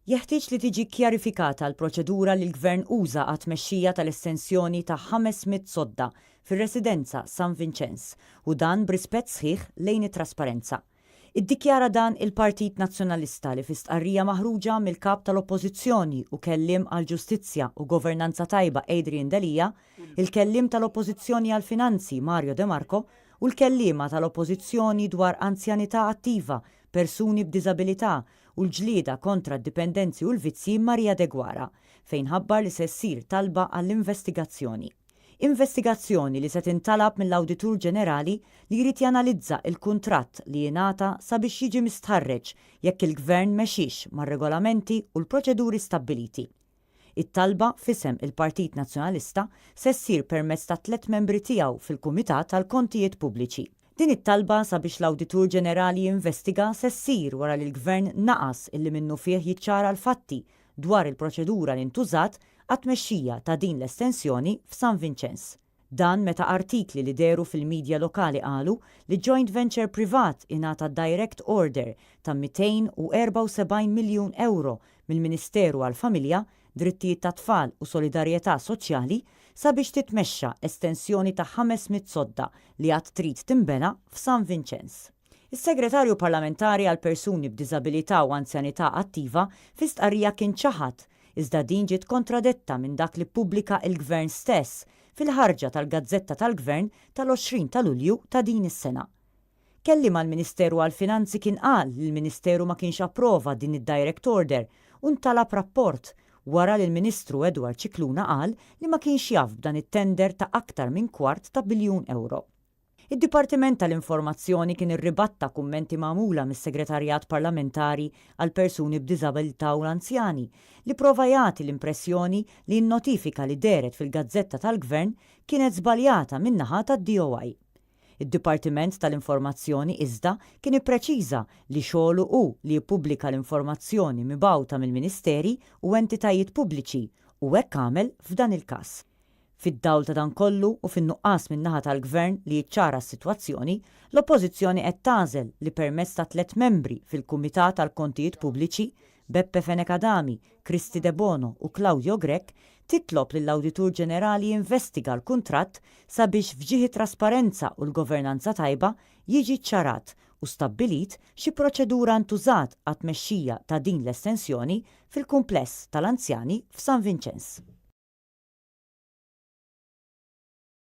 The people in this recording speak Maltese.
Jeħtieġ li tiġi kkjarifikata l-proċedura li l-Gvern uża għat-tmexxija tal-estensjoni ta' 500 sodda fir-residenza San Vinċenz u dan b'rispett sħiħ lejn it-trasparenza. Iddikjara dan il-Partit Nazzjonalista li fi stqarrija maħruġa mill-Kap tal-Oppożizzjoni u Kelliem għall-Ġustizzja u Governanza Tajba Adrian Delia, il-Kelliem tal-Oppożizzjoni għall-Finanzi Mario De Marco u l-Kelliema tal-Oppożizzjoni dwar Anzjanità Attiva, Persuni b'Diżabilità u l-ġlieda kontra d-dipendenzi u l-vizzji Maria Deguara, fejn ħabbar li se ssir talba għall-investigazzjoni. Investigazzjoni li se tintalab mill-Awditur Ġenerali li jrid janalizza il-kuntratt li ingħata sabiex jiġi mistħarreġ jekk il-Gvern mexiex mar-regolamenti u l-proċeduri stabbiliti. It-talba, f'isem il-Partit Nazzjonalista, se ssir permezz tat-tlett membri tiegħu fil-Kumitat għall-Kontijiet Pubbliċi. Din it-talba sabiex l-Awditur Ġenerali jinvestiga se ssir wara li l-Gvern naqas illi minnufih jiċċara l-fatti dwar il-proċedura li ntużat għat-tmexxija ta' din l-estensjoni f'San Vinċenz. Dan meta artikli li dehru fil-midja lokali qalu li joint venture privat ingħata direct order ta' 274 miljun ewro mill-Ministeru għall-Familja, Drittijiet tat-Tfal u Solidarjetà Soċjali sabiex titmexxa estensjoni ta' 500 sodda li għad trid tinbena f'San Vinċenz. Is-Segretarju Parlamentari għall-Persuni b'Diżabilità u Anzjanità Attiva fi stqarrija kien ċaħad Iżda din ġiet kontradetta minn dak li ppubblika il-Gvern stess fil-ħarġa tal-Gazzetta tal-Gvern tal-20 ta' Lulju ta' din is-sena. Kelliem għall-Ministeru għall-Finanzi kien qal li l-Ministeru ma kienx approva din id-direct order u ntalab rapport wara li l-Ministru Edward Scicluna qal li ma kienx jaf b'dan it-tender ta' aktar minn kwart ta' biljun ewro. Id-Dipartiment tal-Informazzjoni kien irribatta kummenti magħmula mis-Segretarjat Parlamentari għall-Persuni b'Diżabilità u l-Anzjani li prova jagħti l-impressjoni li n-notifika li dehret fil-Gazzetta tal-Gvern kienet żbaljata min-naħa tad-DOI. Id-Dipartiment tal-Informazzjoni iżda kien ippreċiża li xogħlu hu li jippubblika l-informazzjoni mibgħuta mill-Ministeri u entitajiet pubbliċi u hekk għamel f'dan il-każ. Fid-dawl ta' dan kollu u fin-nuqqas min-naħa tal-Gvern li jiċċara s-sitwazzjoni, l-Oppożizzjoni qed tagħżel li permezz ta' tlett membri fil-Kumitat għall-Kontijiet Pubbliċi, Beppe Fenech Adami, Kristy Debono u Claudio Grech, titlob lill-Awditur Ġenerali jinvestiga l-kuntratt sabiex f'ġieħ it-trasparenza u l-governanza tajba jiġi ċċarat u stabbilit xi proċedura ntużat għat-tmexxija ta' din l-estensjoni fil-kumpless tal-anzjani f'San Vinċenz.